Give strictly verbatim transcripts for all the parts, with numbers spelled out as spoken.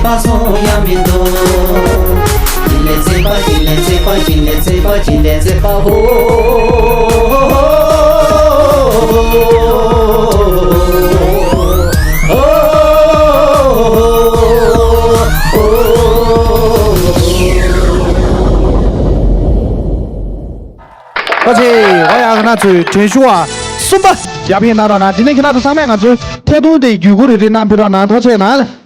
པ་སོང་ཡང་མི་འདུག་ཅི་ལས་ཚེ་པ་ཅི་ལས་ཚེ་པ་ཅི་ལས་ཚེ་པ་ཅི་ལས་ཚེ་པ་ཧོ། ཐུགས་རྗེ་ཆེ། ཨོ་ཡ། ང་ཚོའི་དྲན་ཤོག་བ་གསུམ་པ་ཡར་འཕེན་གནང་རོགས་གནང་། དེ་ནས་ཁྱེད་རང་ཚོ་ཚང་མས་ང་ཚོའི་ཐད་གཏོང་དེ་བརྒྱུད་སྐུར་རེ་རེ་གནང་ཕེབས་རོགས་གནང་། ཐུགས་རྗེ་ཆེ་གནང་།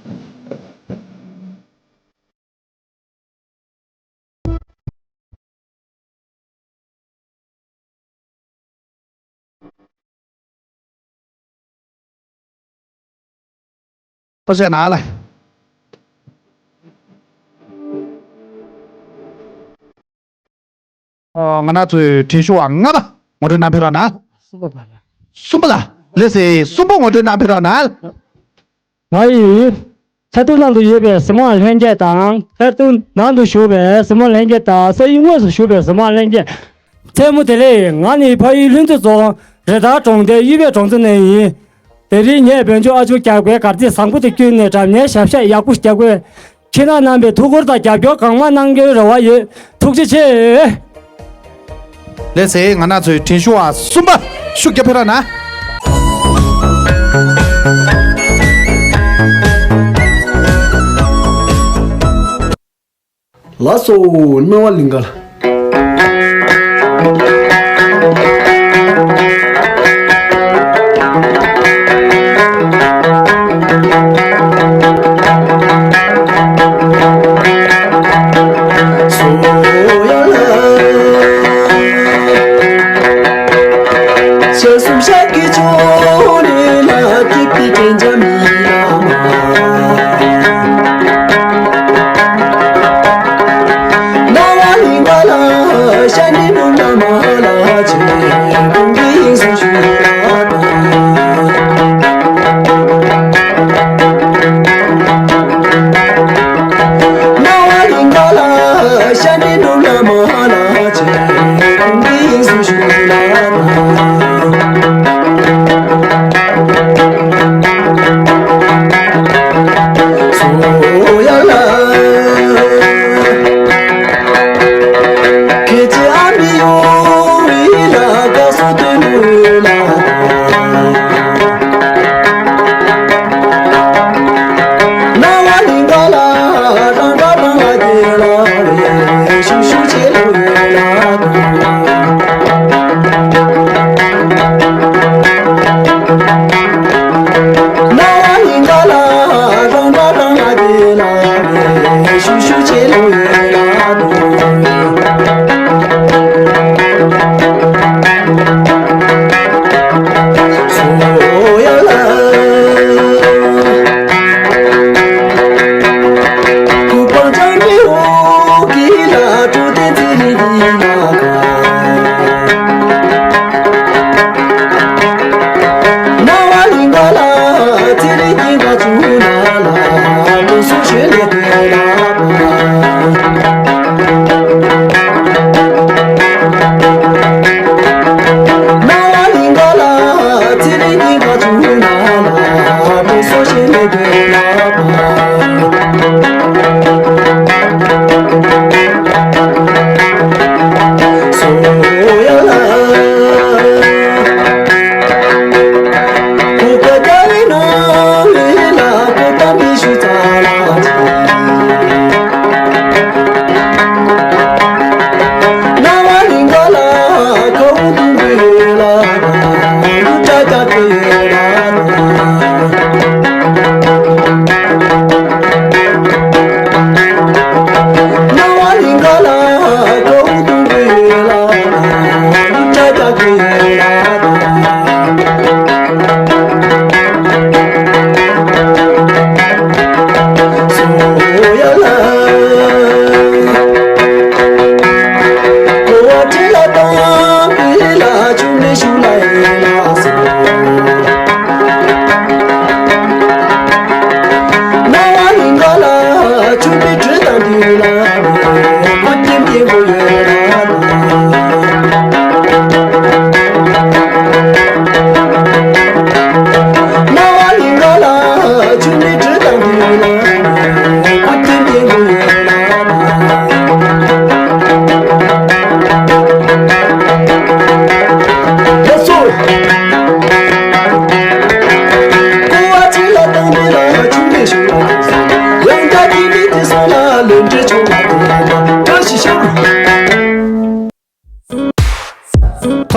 ཐུགས་རྗེ་གནང་ལགས། ཨོ། ང་རང་ཚོའི་དྲན་ཤོག་བ་ལྔ་པ་ངོ་སྤྲོད་གནང་ཕེབས་རོགས་གནང་། གསུམ་པ་པ་ལགས། གསུམ་པ་ལགས། ལགས་སེ། གསུམ་པ་ངོ་སྤྲོད་གནང་ཕེབས་རོགས་གནང་། ང་ཡི་ཚ་ཐུག་ནང་དུ་ཡོད་པའི་གཟིགས་མོ་ལྷན་རྒྱས་དང་། ཚ་ཐུག་ནང་དུ་བཞུགས་པའི་གཟིགས་མོ་ལྷན་རྒྱས་དང་། ས་ཡུལ་དངོས་སུ་བཞུགས་པའི་གཟིགས་མོ་ལྷན་རྒྱས། མཚན་མོ་བདེ་ལེགས། ང་ནི་ཕ་ཡུལ་ལྷུན་རྩེ་རྫོང་རི་དྭགས་གྲོང་རྡལ་གཡུ་བས་གྲོང་ཚོ་ནས་ཡིན། དེ་རིང་ངས་བོད་ལྗོངས་ཨ་ཇོ་རྒྱལ་པོའི་གར་སྟེགས་བཟང་པོ་དུ་བསྐྱོད་ནས་སྒྲ་སྙན་ཞབས་ཞུ་ཡག་པོ་རྒྱག་དགོས། ཁྱེད་རང་རྣམ་པས་ཐུགས་ཁུར་དང་རྒྱབ་སྐྱོར་གང་མང་གནང་རྒྱུའི་རེ་བ་ཡོད། ཐུགས་རྗེ་ཆེ། ལགས་སེ། ང་རང་ཚོའི་དྲན་ཤོག་བ་གསུམ་པ་ཤུགས་རྒྱབ་ཕེབས་རོགས་གནང་། ལགས་སོ། སྣང་བ་ལིང་ག་ལ།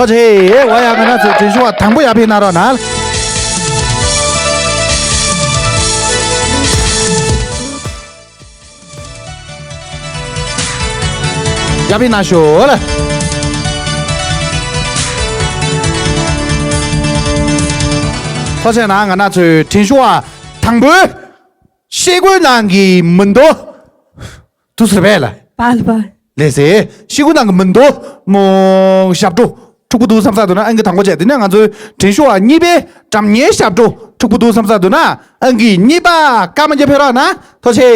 ཨོ་ཆེ། ཨེ་བ་ཡ། ང་ན་ཚོས་དྲན་ཤོག་བ་དང་པོ་ཡར་ཕུལ་གནང་རོགས་གནང་། ཡར་ཕུལ་གནང་ཤོག་ལ། ཐུགས་རྗེ་གནང་། ང་ན་ཚོས་དྲན་ཤོག་བ་དང་པོའི་ཤེལ་སྒོའི་ནང་གི་མི་མདོ། དུ་ཟེར་བས་ལ། པཱ་ལ་པཱ། ལགས་སེ། ཤེལ་སྒོའི་ནང་གི་མི་མདོ། མོ། ཞབས་བྲོ། འཁྲུག་པོ་འདུག་བསམ་ས་འདུག་ན་ཨང་ཀི་དང་པོ་བྱས། དེ་ནས་ང་ཚོའི་དྲན་ཤོག་བ་གཉིས་པའི་སྒྲ་སྙན་ཞབས་བྲོ་འཁྲུག་པོ་འདུག་བསམ་ས་འདུག་ན་ཨང་ཀི་གཉིས་པ་སྐར་མ་བརྒྱ་ཕེབས་རོགས་གནང་། ཐུགས་རྗེ་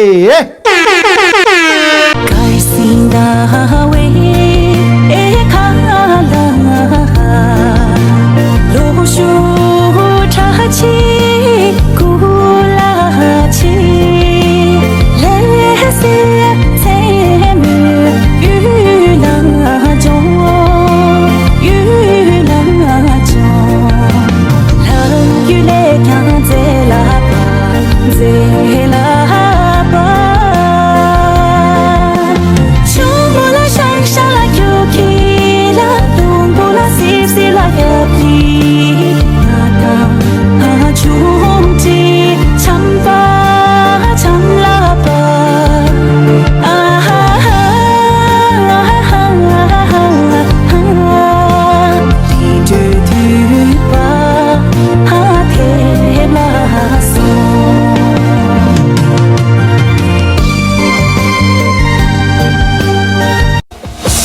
ཆེ།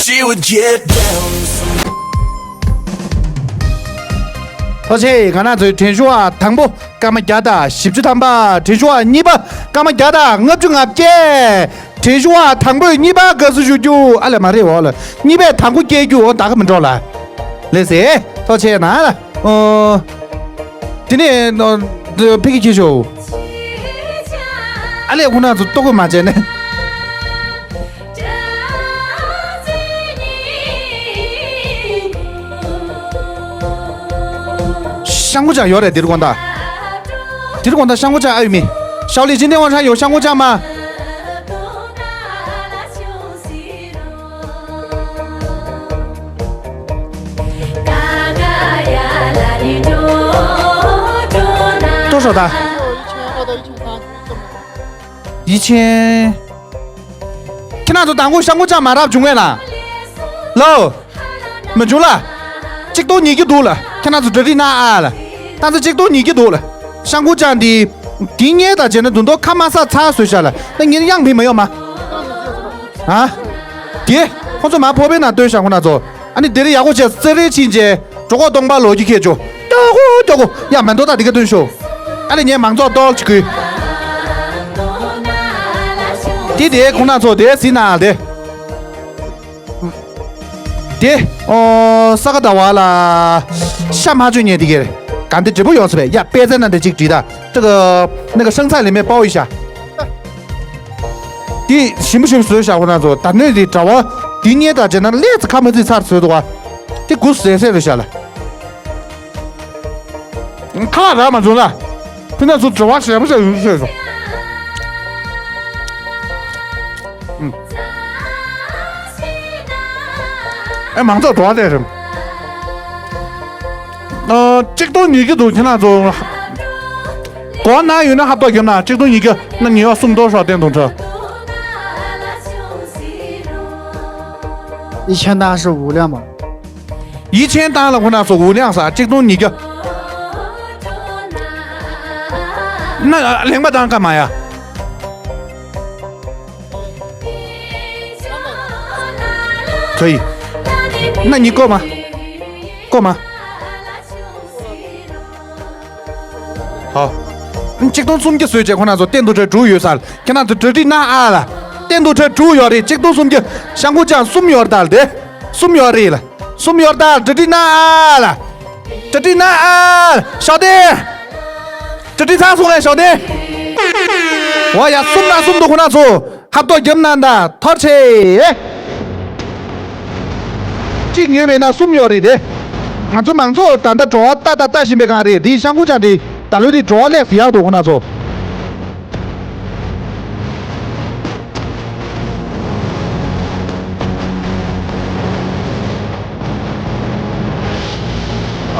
She would get down. ཐུགས་རྗེ་ཆེ། ང་རང་ཚོའི་དྲན་ཤོག་བ་དང་པོ་སྐར་མ་བརྒྱ་དང་བཞི་བཅུ་ཐམ་པ། དྲན་ཤོག་བ་གཉིས་པ་སྐར་མ་བརྒྱ་དང་ལྔ་བཅུ་ང་བརྒྱད། དྲན་ཤོག་བ་དང་པོས་གཉིས་པ་དགའ་བསུ་ཞུ་རྒྱུ། ཨ་ལས་མ་རེད་འོ་ལ། གཉིས་པས་དང་པོ་སྐྱེལ་རྒྱུ་འོ་ད་ག་མི་འགྲོ་ལ། ལགས་སེ། ཐུགས་རྗེ་ཆེ་གནང་ལ། ཨོ། དེ་ནས་ཨོ། ཕ་གི་ཁྱེར་ཤོག་ཨ་ལས་ཁོ་རང་ཚོ་ལྟོ་གོས་མ་བྱས་ནས། ཤང་ཀུ་ཅང་ཡོད་རེད་འདིར་དགོང་དག་འདིར་དགོང་དག་ཤང་ཀུ་ཅང་ཨ་ཡོད་མི། ཤའོ་ལི་ཅིན་ཏེ་ཝང་ཧྲན་ཡོད་ཤང་ཀུ་ཅང་མ། ཏོ་ཧྲོ་ད། ཡི་ཆེན། ཁྱེད་རང་ཚོ་དང་པོ་ཤང་ཀུ་ཅང་མ་རག་བྱུང་ངས་ལ། ལོ། མི་འཇུ་ལ། གཅིག་སྟོང་ཉིས་བརྒྱ་འདུག་ལ། ཁྱེད་རང་ཚོ་གྲ་སྒྲིག་གནང་ཨ་ལ། ད་ཚོ་གཅིག་སྟོང་ཉིས་བརྒྱ་འདུག་ལ། ཤང་ཀུ་ཅང་འདི། འདི་ཉལ་དང་བྱས་ན་དུང་དོ་ཁ་མ་ས་ཚ་བཟོས་ཤག་ལ། ད་ངེད་གཡང་ཕིན་མ་ཡོང་མ། ཨ། དེ། ཁོ་ཚོ་མ་ཕོ་བའི་ནང་སྟོན་ཤག་ཁོ་ན་ཚོ། ཨ་ནི་དེ་རིང་ཡག་པོ་བྱས་སེ་རེ་ཕྱིན་རྗེས་གྲོད་ཁོག་སྟོང་པ་ལོག་རྒྱུ་ཁྱེད་ཚོ། སྐྱོ་གོ་སྐྱོ་གོ་ཡ་མེ་མདོ་དག་དེ་ག་སྟོན་ཤོག་ཨ་ལས་ངས་མང་ཚོགས་ཏོལ་ཅིག་གུས། དེ་དེ་ཁོ་ན་ཚོ་དེ་ཟིན་ན་དེ། དེ། ཨོ། ས་ག་ཟླ་བ་ལ། ཤ་མ་བཅོས་ཉེ་དེ་གེར། ག་འདི་འབྲས་བུ་ཡོང་སྲིད་པས་ཡ་དཔེ་ཚན་ན་འདི་གཅིག་བྲིས་ད།这个那个生菜里面包一下。དེ་ཞིམ་པོ་ཞིམ་པོ་བཟོས་བཞག་ཁོ་ན་ཚོ་ད་ནས་དེ་གྲྭ་བ་དེ་གཉེར་དང་བྱས་ན་ཀླད་ཙི་ཁ་མ་ཚིག་ཚར་བཟོས་འདུག་བ། དེ་དགུ་ཟས་ཟས་རེད་བཞག་ལ། ཁ་ལག་རག་མ་བྱུང་ལ། ཕི་ན་ཚོ་དྲི་བ་ཞེ་པོ་ཞིག་ཡོང་ཤེས་སོང་། ཨེ་མང་ཚོགས་འགྲོ་བ་དེ་རེད། ཨ། གཅིག་སྟོང་ཉིས་བརྒྱ་འདུག་ཁྱེད་རང་ཚོ། གོ་ན་ཡོད་ན་ཧབ་ཏོག་རྒྱབ་ན་གཅིག་སྟོང་ཉིས་བརྒྱ་ན་ཉི་ཡོག་གསུམ་དོ་ཧྲོག་བསྟན་དུང་ཁྲ། 一千单是无量吗？一千单了ཁོ་ན་ཚོ་无量ས་གཅིག་སྟོང་ཉིས་བརྒྱ། ན་ལེང་པ་དང་ཀ་མ་ཡ། 可以。那你够吗？够吗？好。གཅིག་སྟོང་སུམ་བརྒྱ་བཟོས་བྱས་ཁོ་ན་ཚོ་བསྟན་དུང་ཁྲ་དྲུག་ཡོད་ས། ཁྱེད་རང་ཚོ་གྲ་སྒྲིག་གནང་ཨ་ལ། བསྟན་དུང་ཁྲ་དྲུག་ཡོད་རེད། གཅིག་སྟོང་སུམ་བརྒྱ། ཤང་ཀུ་ཅང་གསུམ་ཡོད་རེད་ད་ལ་དེ། གསུམ་ཡོད་རེད་ལ། གསུམ་ཡོད་རེད་ད་ལ་གྲ་སྒྲིག་གནང་ཨ་ལ། གྲ་སྒྲིག་གནང་ཨ་ལ། ཞའོ་ཏེ། གྲ་སྒྲིག་ཚར་སོང་ངས་ཞའོ་ཏེ། འོ་ཡ་གསུམ་ན་གསུམ་འདུག་ཁོ་ན་ཚོ། ཧབ་ཏོག་རྒྱབ་གནང་དང་ཐོར་ཆེ། གཅིག་ཉོས་མེད་ན་གསུམ་ཡོད་རེད་དེ། ང་ཚོ་མང་ཚོགས་ད་ལྟ་བྲོ་བ་ལྟ་ད་ལྟ་བཞིན་པའི་སྒང་རེད་དེ་ཤང་ཀུ་ཅང་དེ་ད་ལོ་དེ་བྲོ་བ་ལེགས་ཡག་འདུག་ཁོ་ན་ཚོ།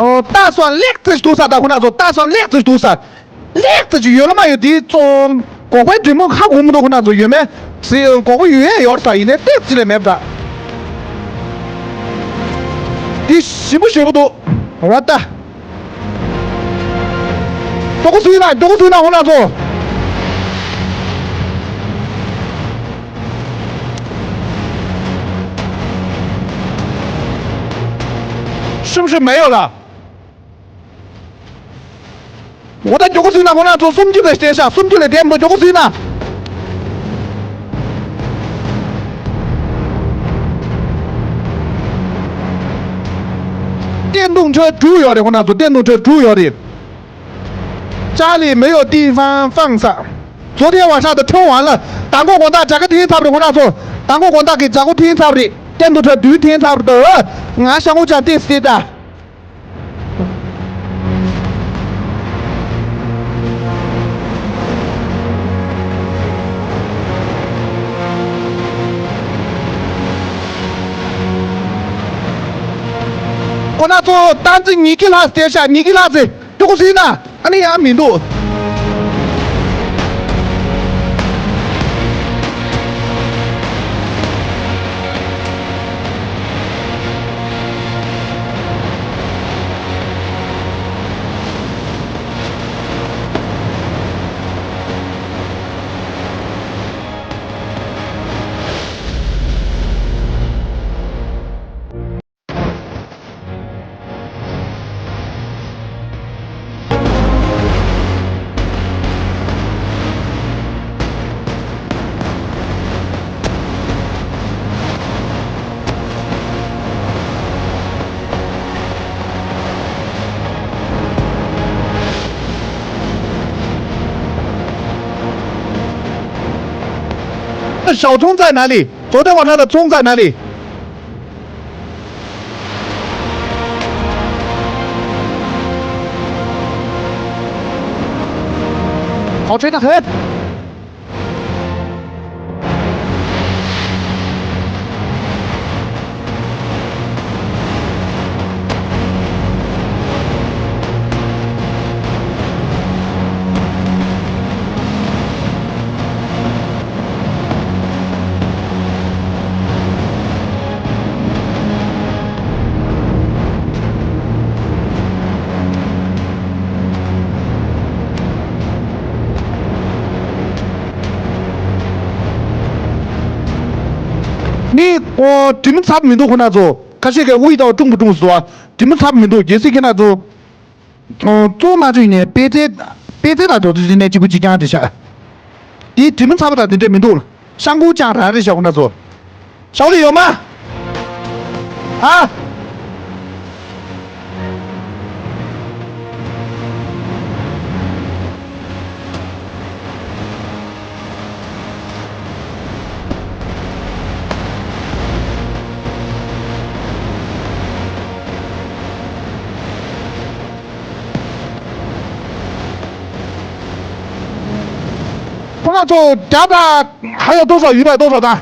ཨོ། ལྟ་སོང་། ལེགས་ཙི་འདུག་ས། ད་ཁོ་ན་ཚོ་ལྟ་སོང་། ལེགས་ཙི་འདུག་ས། ལེགས་ཙི་ཅིག་ཡོད་ལ་མ་ཡོད་དེ་ཚོ། འགོག་པའི་འདྲེ་མོ་ཁ་གོ་མི་འདུག་ཁོ་ན་ཚོ། ཡོད་མེད་ཟེར། འགོག་པ་ཡོད་ཡ་ཡོད་ས་ཡིན་ནའི་ལེགས་ཙི་ལས་མེད་པ་འདྲ། དེ་ཞིམ་པོ་ཞེ་པོ་འདུག་འོ་ད། འགྲོ་གི་ཟིན་ན། འགྲོ་གི་ཟིན་ན་ཁོ་ན་ཚོ། ཤུམ་ཤུམ་མེད་ཡོད་ལ། འོ་ད་མགྱོགས་པོ་ཟིན་ན་ཁོ་ན་ཚོ། སུམ་ཅུ་ལས་བསྡད་ཤག་སུམ་ཅུ་ལས་བསྡད་མི་འདུག་མགྱོགས་པོ་ཟིན་ན། བརྟན་གདུང་ཁྲོད་དྲུག་ཡོད་རེད་ཁོ་ན་ཚོ། བརྟན་གདུང་ཁྲོད་དྲུག་ཡོད་རེད།家里没有地方放上。昨天晚上的抽完了。མདང་དགོང་དགོང་དག་ཇ་ཁ་འཐེན་ཚར་བ་རེད་ཁོ་ན་ཚོ། མདང་དགོང་དགོང་དག་གི་ཇ་ཁ་འཐེན་ཚར་བ་རེད། བརྟན་གདུང་ཁྲོད་དྲུག་འཐེན་ཚར་བ་རེད། ང་ཤ་ངོ་ཅང་ཏེ་སི་ཏེ་ད། ཁོ་ན་ཚོ་ཏང་ཙི་ཉི་ཁི་ལྷག་སྟེར་ཤག་ཉི་ཁི་ལྷག་ཙི་འགྲོ་གི་ཟིན་ན། ཨ་ནི་ཡང་མི་འདུག小葱在哪里？昨天晚上的葱在哪里？好吃的很。 ནི་ཨོ། དྲི་མ་ཚབ་མི་འདུག་ཁོ་ན་ཚོ། ཁ་ཤས་ཀྱིས་དབུས་དང་ཀྲུང་པུ་ཀྲུང་ཟེར་བ། དྲི་མ་ཚབ་མི་འདུག་རྒྱལ་སྲིད་ཁྱེད་ན་ཚོ། ཨོ། གཙོ་མ་བྱུང་ནས་པེ་ཙེ། པེ་ཙེ་དང་འགྲོ་དུས་དེ་ནས་གཅིག་པུ་གཅིག་རྐྱང་དེ་ཤག་དེའི་དྲི་མ་ཚབ་པ་དང་དེ་འདྲས་མི་འདུག་ཤང་ཀུ་ཅང་རང་རེད་ཤག་ཁོ་ན་ཚོ། ཞའོ་ལི་ཡོད་མ། ཨ། ཁོ་ན་ཚོ་རྒྱ་དང་ཧ་ཡོད་ཏོ་སོ་ཡུལ་པའི་ཏོ་སོ་དང་།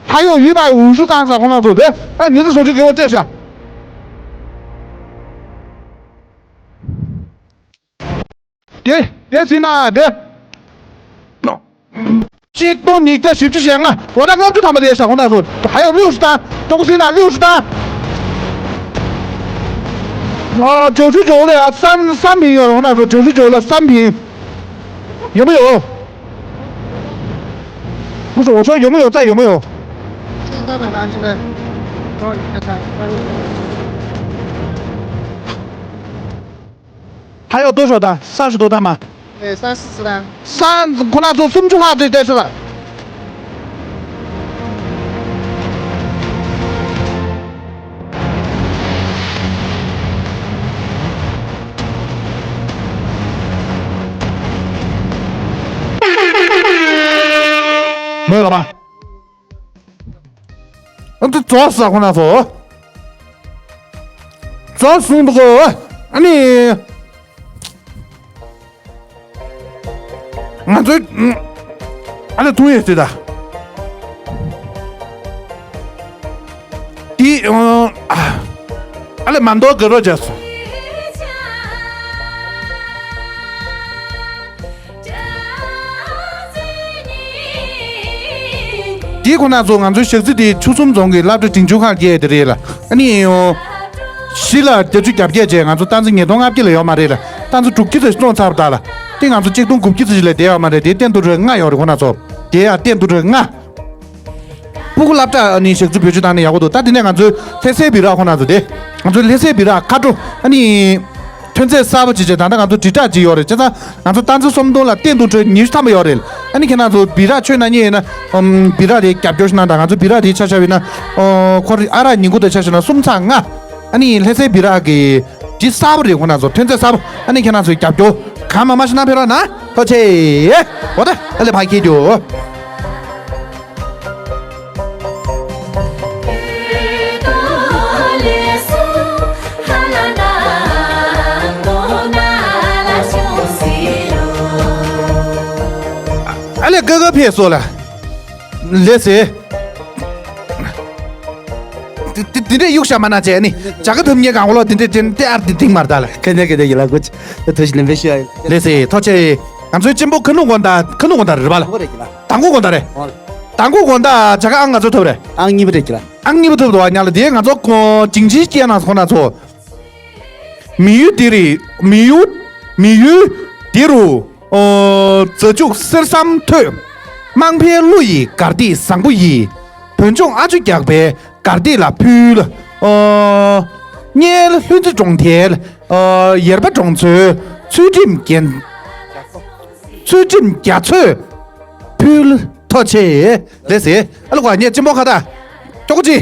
ཧ་ཡོད་ཡུལ་པའི་འུ་ཤུ་དང་ས་ཁོ་ན་ཚོ་དེ་ཨ་ཉི་ཚེ་བཟོ་གྲྭའི་དགེ་བ་སྤྲད་ཤག་དེ་དེ་ཟིན་ན་དེ། གཅིག་སྟོང་ཉིས་བརྒྱ་བཞི་བཅུ་ཞེ་ལྔ། འོ་ད་ལྔ་བཅུ་ཐམ་པ་དེ་ཤ་ཁོ་ན་ཚོ། ཧ་ཡོད་ལུས་སུ་བཏང་། ཏོག་ཟིན་ན་ལུས་སུ་བཏང་། ཨ། ཅོ་ཅུ་ཅོ་ལ་ཡ་三三瓶ཡོད་རོགས་ན་ཚོ། ཅོ་ཅུ་ཅོ་ལ་三瓶ཡོད་མ་ཡོད། 不是，我说有没有在，有没有？现在的话，现在，哦，你看看。 还有多少单？三十多单吗？对，三四十单。三，ཁོ་ན་ཚོ་སུམ་ཅུ་ལྷག་ཙམ་བསྡད་ཤག་མོས་ལ་མ། ཨ་ཏི་ཙོག་ས་ཁོ་ན་ཚོ། ཙོག་སུང་དུ་གོ། ཨ་ནི། ང་ཚོའི། ཨ་ལེ་ཐུང་ཡོད་ཟེར་ད། ཏི། ཨ། ལས་མ་འདོར་དགའ་རོགས་བྱས་སོང་། དེའི་ཁོ་ན་ཚོ་ང་ཚོའི་ཞག་རྩི་དེ་ཆུ་གསུམ་རྫོང་གི་སློབ་གྲྭ་འབྲིང་ཆུང་ཁག་བརྒྱད་དེ་རེད་ལ། ཨ་ནི་ཡོ། བཞི་ལ་བརྒྱད་ཅུ་གྱ་བརྒྱད་བྱས་ང་ཚོ་སྟངས་འཛིན་ཉིས་སྟོང་ལྔ་བརྒྱ་ལ་ཡོད་མ་རེད་ལ། སྟངས་འཛིན་དྲུག་ཅུ་ཙམ་སོང་ཚར་བ་ད་ལ། དེ་ང་ཚོ་གཅིག་སྟོང་དགུ་བརྒྱ་ཙམ་ཞིག་ལས་བསྡད་ཡོད་མ་རེད། དེ་སྟེང་དུ་རེ་ལྔ་ཡོད་རེད་ཁོ་ན་ཚོ། དེ་ཡང་སྟེང་དུ་རེ་ལྔ། སྤུ་གུ་སློབ་གྲྭ་ནི་ཞག་རྩི་བེད་སྤྱོད་བཏང་ནས་ཡག་པོ་འདུག་ད་དེ་ནས་ང་ཚོའི་ལྷ་སའི་སྦི་རག་ཁོ་ན་ཚོ་དེ། ང་ཚོའི་ལྷ་སའི་སྦི་རག་ཁ་དྲོ་ཨ་ནི། ཐོན་རྫས་གསར་པ་ཅིག་བྱས་ད་ལྟ་ང་ཚོ་དྲིལ་བསྒྲགས་ཅིག་ཡོད་རེད་བྱས་ཙང་ང་ཚོ་སྟངས་འཛིན་སུམ་སྟོང་ལ་སྟེང་དུ་ཁྲི་ཉི་ཤུ་ཐམ་པ་ཡོད་རེད། ཨ་ནི་ཁྱེད་རང་ཚོ་སྦི་རག་མཆོད་གནང་མཁན་ཡིན་ན་ཨམ་སྦི་རག་དེ་རྒྱབ་སྐྱོར་ཞིག་གནང་དང་ང་ཚོ་སྦི་རག་དེ་ཆ་བཞག་པ་ཡིན་ན་ཨོ་ཁོ་རེ་ཨ་རག་ཉིན་གུང་དེ་ཆ་བཞག་ན་གསུམ་ཚེག་ལྔ། ཨ་ནི་ལྷ་སའི་སྦི་རག་གི་དེ་གསར་པ་རེད་ཁོ་རང་ཚོ་ཐོན་རྫས་གསར་པ་ཨ་ནི་ཁྱེད་རང་ཚོའི་རྒྱབ་སྐྱོར་གང་མང་མང་ཞིག་གནང་ཕེབས་རོགས་གནང་། ཐུགས་རྗེ་ཆེ། འོ་ད་ཨ་ལས་ཕ་ཁྱེད་རྒྱུ། ཨ་ལས་ཀ་ཀ་ཕེབས་སོང་ལ། ལགས་སེ། དེ་དེ་འདྲས་གཡུག་བཞག་མ་ན་བྱས་ནི། ཇ་ག་ཐུབ་ཉེ་གང་བློ་དེ་འདྲས་དྲན་ཏེ་ཨར་དེ་དིང་མར་ད་ལ། ཁ་ཉག་གི་དེ་ཡི་ལ་གོ་ཆ། ཐུགས་རྗེ་ལེན་པའི་ཤོད་ཡ། ལགས་སེ་ཐུགས་རྗེ་ཆེ། ང་ཚོའི་གཅེན་པོ་ཁ་ནུ་དགོང་དག་ཁ་ནུ་དགོང་དག་རེད་པ་ལ། དང་པོ་རེད་ཀྱི་ལ། དང་པོ་དགོང་དག་རེད། ཨོ་ལ། དང་པོ་དགོང་དག་ཇ་ག་ཨང་ང་ཚོ་ཐོབ་རེད། ཨང་གཉིས་པ་རེད་ཀྱི་ལ། ཨང་གཉིས་པ་ཐོབ་འདུག་བ་ཉག་ལ་དེ་ང་ཚོ་ཁོ་ཇིང་ཆི་སྐྱེས་ན་ཁོ་ན་ཚོ། མི་ཡུལ་འདི་རི་མི་ཡུལ་མི་ཡུལ་འདི་རུ། ཨོ། རྫ་ཆུ་གསེར་ཟམ་ཐོད། དམངས་ཕན་གླུ་ཡི་གར་སྟེགས་བཟང་པོ་ཡིས། བོད་ལྗོངས་ཨ་ཆུ་རྒྱག་པའི་གར་སྟེགས་ལ་ཕུལ། ཨོ། གཉལ་ལྷུན་རྩེ་གྲོང་རྡལ། ཨོ། ཡེར་པ་གྲོང་ཚོའི་ཚུལ་ཁྲིམས་རྒྱན། ཚུལ་ཁྲིམས་རྒྱ་མཚོས་ཕུལ། ཐུགས་རྗེ་ཆེ། ལགས་སེ། ཨ་ལོ་ཀ་ངས་གཅེན་པོ་ཁ་བཏགས། ཀྱོག་ཀྱོ་ཅི།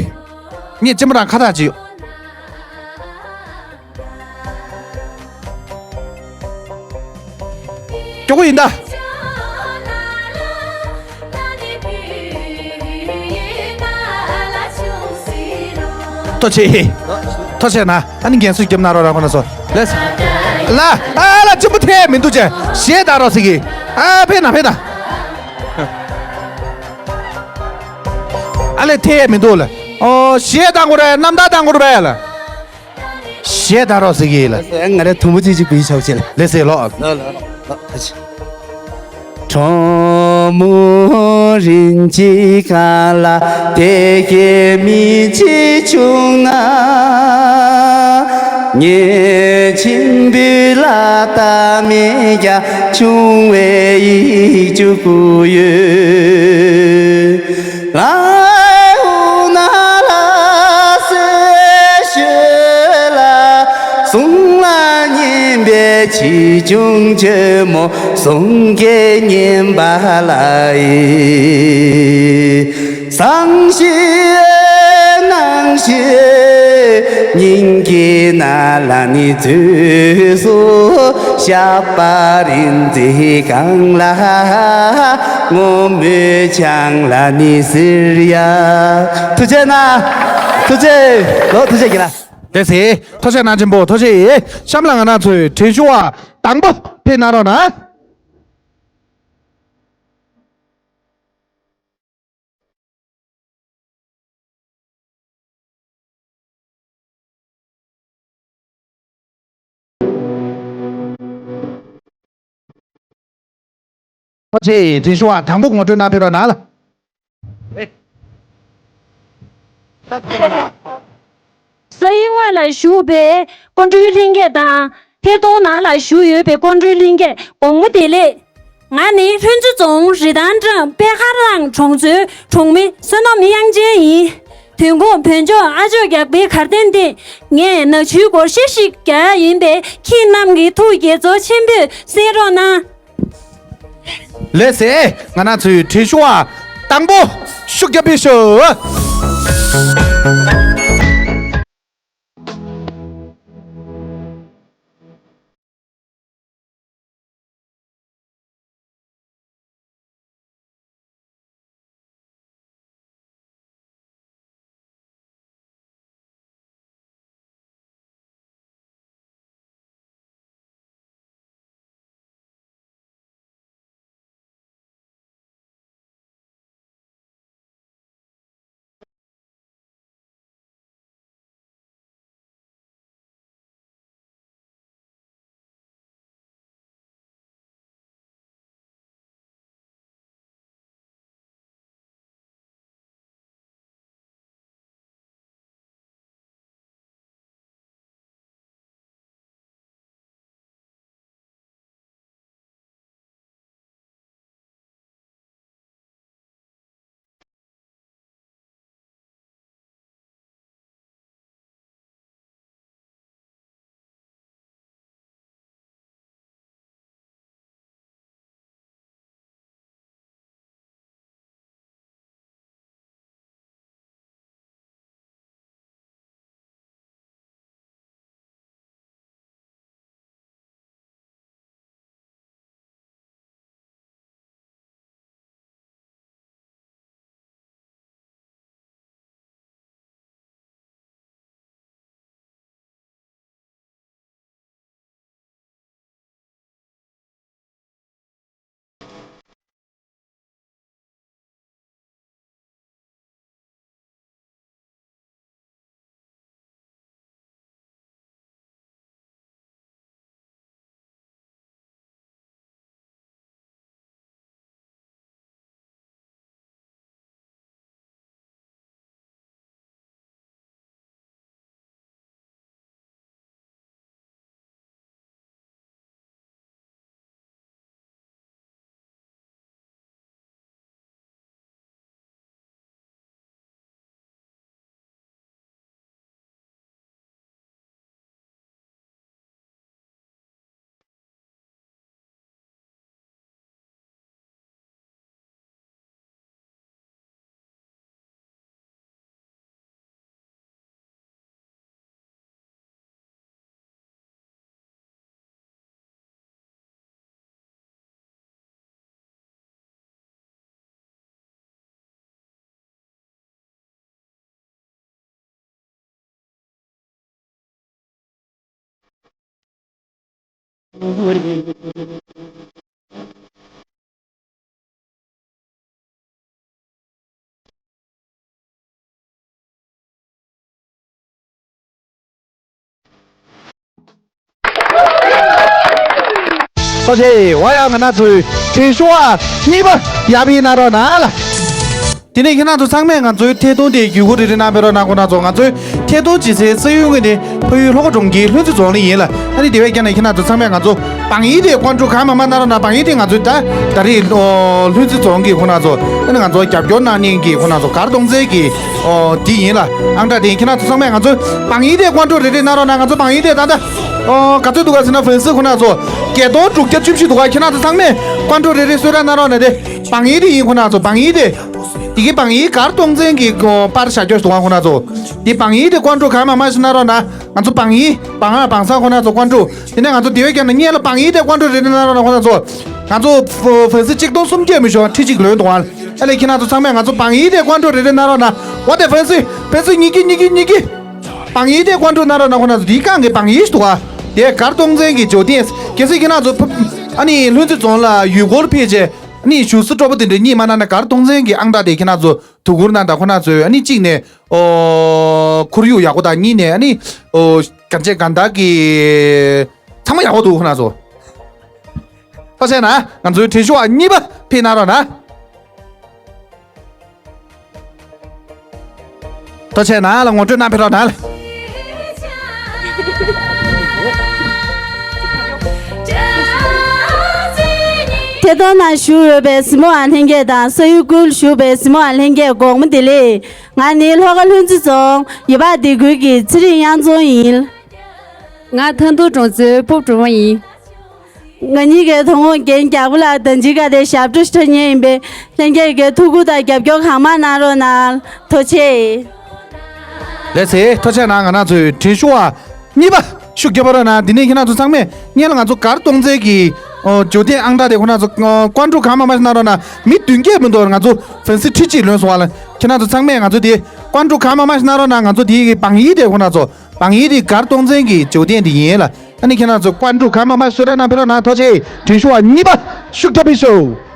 ངས་གཅེན་པོ་རང་ཁ་བཏགས་ཅི། ཀྱོག་ཀྱོ་ཡིན་ད། ཐུགས་རྗེ་ཆེ། ཐུགས་རྗེ་ཆེ་ན། ཨ་ནི་རྒན་གསོ་རྒྱབ་ན་རོགས་རང་ཁོ་ན་སོ། ལགས་སེ། ལ། ཨ་ལ་གཅེན་པོ་ཐེ་མི་འདུག་ཅེ། ཞེས་ད་རོགས་ཟེར་གི། ཨ་ཕེ་ན་ཕེ་ན། ཨ་ལས་ཐེ་མི་འདུག་ལ། ཨོ་ཞེས་ད་གོ་རེ་རྣམ་ཐར་ད་གོ་རེ་བས་ལ། ཞེས་ད་རོགས་ཟེར་གི་ལ། ང་རེ་དུམ་བུ་ཅིག་ཅིག་བུའི་ཆོག་ཆེ་ལ། ལགས་སེ་ལོ། ལོ་ལོ་ལོ་ལོ། ཁྲོ་མོ་རིན་ཆེན་གང་ལ་དེ་སྐད་མི་བྱེད་བྱུང་ན། ངེད་ཆེན་པོའི་ལ་ད་མེད་ཀྱང་ཆུང་བའི་ཡིག་བཅུ་དགུ་ཡོད། ལའི་ཧུ་ན་ལ་སེ་ཤོད་ལ། གསུང་ལ་སྙན་པའི་ཆེ་ཆུང་ཆེན་མོ་གསུང་སྐད་སྙན་པ་ལ་ཡི། བཟང་ཞིག་སྣང་ཞིག་སྙིང་གི་ན་ལ་ནི་བཙུན་སོ་ཞབས་པ་རིན་འཛིན་གང་ལ། ངོ་མོའི་ཆང་ལ་ནི་ཟེར་ཡ། ཐུགས་རྗེ་ཆེ་ན། ཐུགས་རྗེ་ལོ། ཐུགས་རྗེ་ཆེ་ལ། ལགས་སེ། ཐུགས་རྗེ་གནང་ཆེན་པོ་ཐུགས་རྗེ་ཆེ། གཤམ་ལ་ང་རང་ཚོའི་དྲན་ཤོག་ཨ་དང་པོ་ཕེབས་གནང་རོགས་གནང་། ཐུགས་རྗེ་ཆེ། དྲན་ཤོག་ཨ་དང་པོ་ངོ་སྤྲོད་གནང་ཕེབས་རོགས་གནང་ལ། ས་ཡི་ཝང་ལ་བཞུགས་པའི་སྐུ་མགྲོན་ལྷན་རྒྱས་དང་། ཐད་གཏོང་ནང་ལ་བཞུགས་ཡོད་པའི་སྐུ་མགྲོན་ལྷན་རྒྱས་དགོང་མོ་བདེ་ལེགས། ང་ནི་ལྷུན་རྩེ་རྫོང་རི་ཐང་འགྲམ་པད་ཁ་རང་གྲོང་ཚོའི་གྲོང་མི་བསོད་ནམས་དབྱངས་ཅན་ཡིན། དོན་དགོང་བོད་ལྗོངས་ཨ་ཅོག་རྒྱག་པའི་གར་སྟེགས་སྟེང་ངས་ནག་ཆུའི་སྒོར་གཞས་ཤིག་རྒྱག་ཡ་ཡིན་པས་ཁྱེད་རྣམས་ཀྱིས་ཐུགས་དགྱེས་ཚོར་ཆེན་པོས་གསན་རོགས་གནང་། ལགས་སེ། ང་རང་ཚོའི་དྲན་ཤོག་ཨ་དང་པོ་ཤུགས་རྒྱབ་པའི་ཤོག་ཐུགས་རྗེ་ཆེ། ཡ་ང་རང་ཚོའི་དྲན་ཤོག་ཨ་གཉིས་པ་ཡར་ཕེབས་གནང་རོགས་གནང་ལ། དེ་ནས་ཁྱེད་རང་ཚོ་ཚང་མས་ང་ཚོའི་ཐད་གཏོང་དེ་བརྒྱུད་སྐུར་རེ་རེ་གནང་ཕེབས་རོགས་གནང་ཁོ་རང་ཚོ། ང་ཚོའི་ཐད་གཏོང་བྱེད་སའི་ས་ཡུལ་དངོས་ནི་ཕ་ཡུལ་ལྷོ་ཁ་གྲོང་ཁྱེར་ལྷུན་རྩེ་རྫོང་ལ་ཡིན་ལ། ཨ་ནི་དེ་བས་ཀྱང་ནས་ཁྱེད་རང་ཚོ་ཚང་མས་ང་ཚོ་བང་ཡིག་དེ་བཀོད་འགྲོ་གང་མང་མང་གནང་རོགས་གནང་། བང་ཡིག་དེ་ང་ཚོའི་ད་ད་རེས་ཨོ་ལྷུན་རྩེ་རྫོང་གི་ཁོ་རང་ཚོ། ཨ་ནི་ང་ཚོ་རྒྱབ་སྐྱོར་གནང་མཁན་གྱི་ཁོ་རང་ཚོ་གར་གཏོང་མཛད་ཀྱི་ཨོ་དེ་ཡིན་ལ། ཨང་གྲངས་དེ་ཁྱེད་རང་ཚོ་ཚང་མས་ང་ཚོའི་བང་ཡིག་དེ་བཀོད་འགྲོ་རེ་རེ་གནང་རོགས་གནང་། ང་ཚོ་བང་ཡིག་དེ་ད་ལྟ་ཨོ་ག་ཚོད་འདུག་ག་ཟེར་ན་ཧྥན་སི་ཁོ་རང་ཚོ་བརྒྱད་སྟོང་དྲུག་བརྒྱ་བཅུ་བཞི་འདུག་ག། ཁྱེད་རང་ཚོ་ཚང་མས་བཀོད་འགྲོ་རེ་རེ་གསོལ་རས་གནང་རོགས་གནང་། དེ་བང་ཡིག་དེ་ཡིན། ཁོ་རང་ཚོ་བང་ཡིག་དེ་དེ་གི་བང་ཡིག་གར་གཏོང་མཛད་ཀྱི་པར་བཞག་རྒྱུ་འདུག་ག། ཁོ་རང་ཚོ་དེ་བང་ཡིག་དེ་བཀོད་འགྲོ་གང་མང་མང་ཞིག་གནང་རོགས་གནང་། ང་ཚོ་བང་ཡིག་བང་ཨ་བང་སང་ཁོ་རང་ཚོ་བཀོད་འགྲོ། དེ་ནས་ང་ཚོ་དེ་བས་ཀྱང་ན་སྔོན་ལ་བང་ཡིག་དེ་བཀོད་འགྲོ་རེ་རེ་གནང་རོགས་གནང་། ཁོ་རང་ཚོ་ང་ཚོ་ཧྥན་སི་ཆིག་སྟོང་སུམ་བརྒྱ་མི་ཤོང་ཁྲི་གཅིག་ལོན་འདུག་ག། ཨ་ལས་ཁྱེད་རང་ཚོ་ཚང་མས་ང་ཚོ་བང་ཡིག་དེ་བཀོད་འགྲོ་རེ་རེ་གནང་རོགས་གནང་། འོ་དེ་ཧྥན་སི་ཧྥན་སི་ཉིས་ཀི་ཉིས་ཀི་ཉིས་ཀི། བང་ཡིག་དེ་བཀོད་འགྲོ་གནང་རོགས་གནང་། ཁོ་རང་ཚོ་དེའི་སྒང་གི་བང་ཡིག་ཞིག་འདུག་ག། དེ་གར་གཏོང་མཛད་ཀྱི་ཇོ་ཏན། གལ་སྲིད་ཁྱེད་རང་ཚོ་ཕ་ཨ་ནི་ལྷུན་རྩེ་རྫོང་ལ་ཡུལ་སྐོར་ཕེབས་རྗེས་ཨ་ནི་བཞུགས་ས་སྤྲོ་པོ་དེ་འདྲ་རྙེད་མ་གནང་ན་གར་གཏོང་མཛད་ཀྱི་ཨང་རྟགས་དེ་ཁྱེད་རང་ཚོ་དོ་ཁུར་གནང་དང་། ཁོ་རང་ཚོས་ཨ་ནི་གཅིག་ནས་ཨོ་ཁོར་ཡུག་ཡག་པོ་དང་། གཉིས་ནས་ཨ་ནི་ཨོ་གན་རྒྱ་གན་དར་གྱི་ཚང་མ་ཡག་པོ་འདུག་ཁོ་རང་ཚོ། ཐུགས་རྗེ་ཆེ་གནང་། ང་ཚོའི་དྲན་ཤོག་ཨ་གཉིས་པ་ཕེབས་གནང་རོགས་གནང་། ཐུགས་རྗེ་ཆེ་གནང་ལ་ངོ་སྤྲོད་གནང་ཕེབས་རོགས་གནང་ལ། ཐད་གཏོང་ནང་བཞུགས་ཡོད་པའི་གཟིགས་མོ་བ་ལྷན་རྒྱས་དང་། ས་ཡུལ་ཀུན་བཞུགས་པའི་གཟིགས་མོ་བ་ལྷན་རྒྱས་དགོང་མོ་བདེ་ལེགས། ང་ནི་ལྷོ་ཁ་ལྷུན་རྩེ་རྫོང་ཡུལ་བབ་སྡེ་ཁུལ་གྱི་ཚེ་རིང་གཡང་རྫོང་ཡིན། ང་ཐང་སྟོང་གྲོང་ཚོའི་སྤོབས་སྒྲོལ་མ་ཡིན། ང་གཉིས་ཀའི་དོ་དགོང་རྒན་རྒྱལ་པོ་ལགས་དང་འཇིགས་དཀའ་སྟེ་ཞབས་བྲོ་ཞིག་འཁྲབ་མཁན་ཡིན་པས། ལྷན་རྒྱས་ཀྱིས་ཐུགས་ཁུར་དང་རྒྱབ་སྐྱོར་གང་མང་གནང་རོགས་གནང་། ཐུགས་རྗེ་ཆེ། ལགས་སེ། ཐུགས་རྗེ་གནང་། ང་རང་ཚོའི་དྲན་ཤོག་ཨ་གཉིས་པ་ཤུགས་རྒྱབ་པ་རོགས་གནང་། འདི་ནས་ཁྱེད་རང་ཚོ་ཚང་མས་སྔོན་ལ་ང་ཚོ་གར་གཏོང་མཛད་ཀྱི་ཨོ་ཇོ་ཏན་ཨང་རྟགས་དེ་ཁོ་རང་ཚོ་ཨོ་བཀོད་འགྲོ་གང་མང་མང་ཞིག་གནང་རོགས་གནང་། མི་བདུན་བརྒྱད་མི་འདུག་ང་ཚོ་ཧྥན་སི་ཁྲི་གཅིག་ལོན་སོང་བ་ལ། ཁྱེད་རང་ཚོ་ཚང་མས་ང་ཚོ་དེ་བཀོད་འགྲོ་གང་མང་མང་ཞིག་གནང་རོགས་གནང་། ང་ཚོ་དེའི་བང་ཡིག་དེ་ཁོ་རང་ཚོ་བང་ཡིག་དེ་གར་གཏོང་མཛད་ཀྱི་ཇོ་ཏན་དེ་ཡིན་ལ། ཨ་ནི་ཁྱེད་རང་ཚོ་བཀོད་འགྲོ་གང་མང་མང་གསོལ་རས་གནང་ཕེབས་རོགས་གནང་། ཐུགས་རྗེ་ཆེ། དྲན་ཤོག་ཨ་གཉིས་པ་ཤུགས་རྒྱབ་པའི་ཤོག་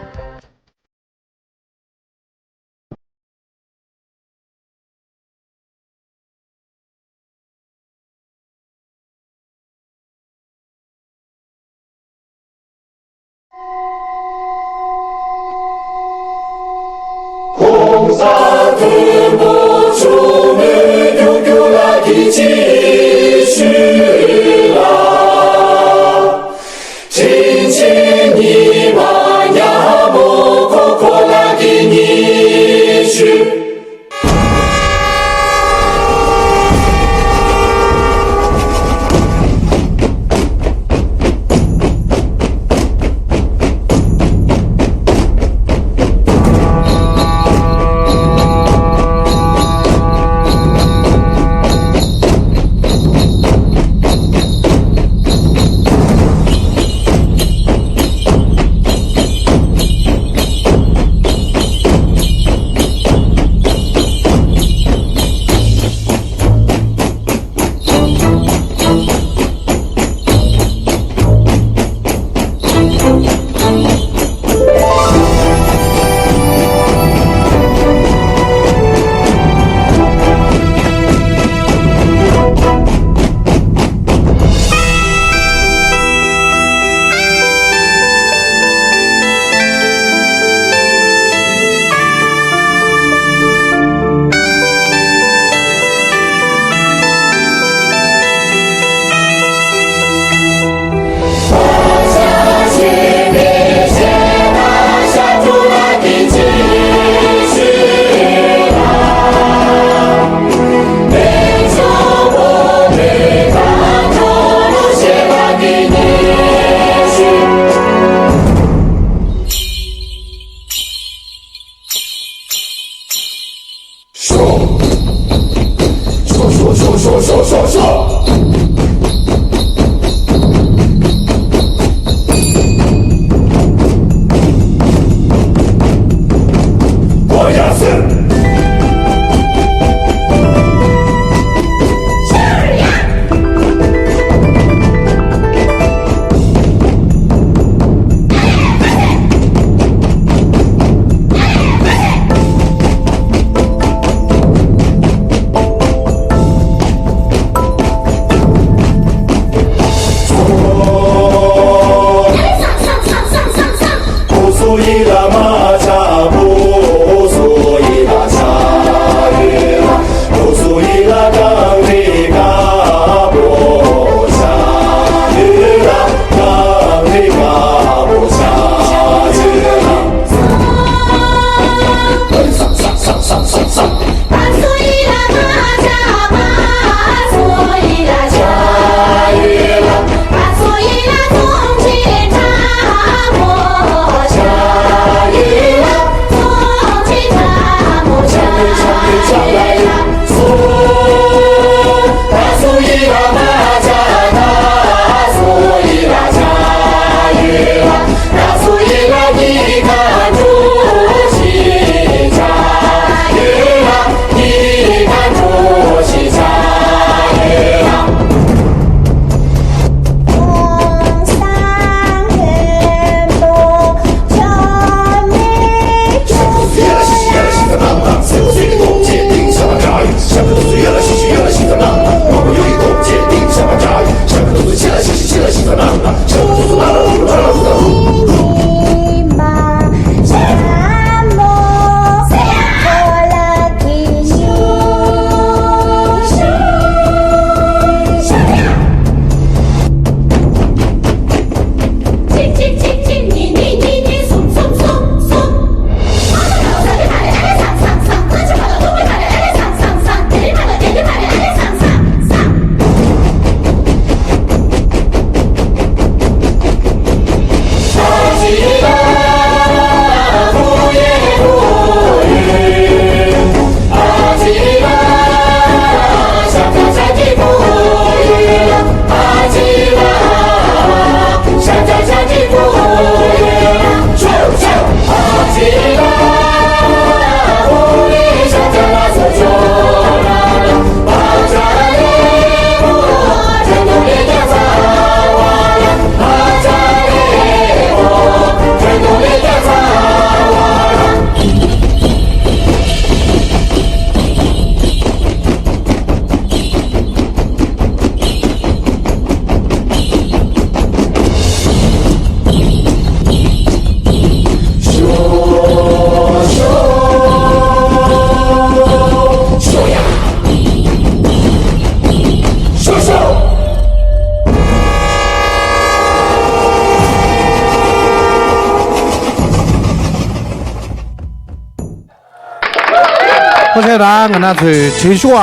ཁོ་ཚོས་རང་ང་ཚོའི་དྲན་ཤུགས་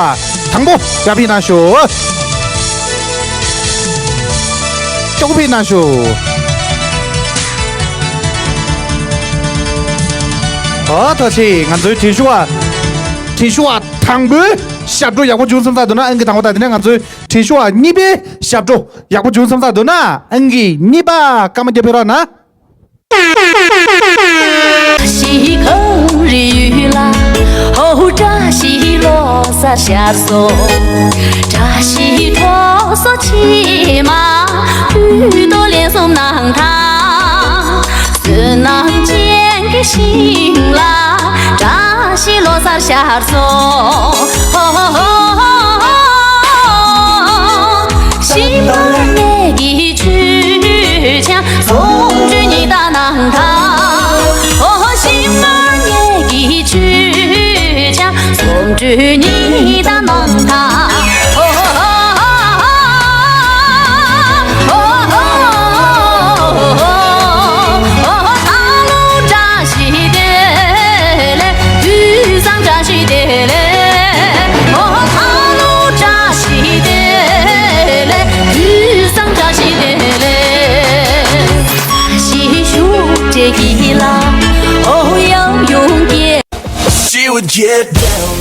པ་དང་པོ་རྒྱག་ཕིན་གནང་ཤོག་ཅོག་ཕིན་གནང་ཤོག་ཨོ་ཐུགས་རྗེ་ཆེ། ང་ཚོའི་དྲན་ཤུགས་པ་དྲན་ཤུགས་པ་དང་པོའི་ཞབས་བྲོ་ཡག་པོ་བྱུང་བསམ་ས་འདུག་ན་ཨང་ཀི་དང་པོ་དང་། དེ་ནས་ང་ཚོའི་དྲན་ཤུགས་པ་གཉིས་པའི་ཞབས་བྲོ་ཡག་པོ་བྱུང་བསམ་ས་འདུག་ན་ཨང་ཀི་གཉིས་པ་སྐར་མ་བརྒྱབ་ཕེབས་རོགས་གནང་། བཀྲ་ཤིས་གངས་རིའི་ཡུལ་ལ། ཧོ་ཧོ། བཀྲ་ཤིས་ལོ་གསར་ཤར་སོང་། བཀྲ་ཤིས་གྲོགས་སུ་མཆིས་མ། བུ་དོ་ལན་གསུམ་གནང་དང་། བསོད་ནམས་ཅན་གྱི་ཞིང་ལ། བཀྲ་ཤིས་ལོ་གསར་ཤར་སོང་། ཧོ་ཧོ་ཧོ་ཧོ། ཤིང་ཕོར་ནས་ཀྱི་ཆུ་ཆང་། སུམ་ཅུ་ཉི་ཟླ་གནང་དང་། ཨོ་ཧོ། ཤིང་ཕོར་ནས་ཀྱི་ཆུ་ཆང་། སུམ་ཅུ་ཉི་ཟླ་གནང་དང་། ཨོ་ཧོ་ཧོ་ཧོ། ཨོ་ཧོ་ཧོ་ཧོ། ཨོ་ཧོ། ད་ལོ་བཀྲ་ཤིས་བདེ་ལེགས། དུས་བཟང་བཀྲ་ཤིས་བདེ་ལེགས། ཨོ་ཧོ། ད་ལོ་བཀྲ་ཤིས་བདེ་ལེགས། དུས་བཟང་བཀྲ་ཤིས་བདེ་ལེགས། བཀྲ་ཤིས་ཤུགས་དྲེག་གི་ལ། ཨོ་ཡང་ཡོང་གི། She would get down.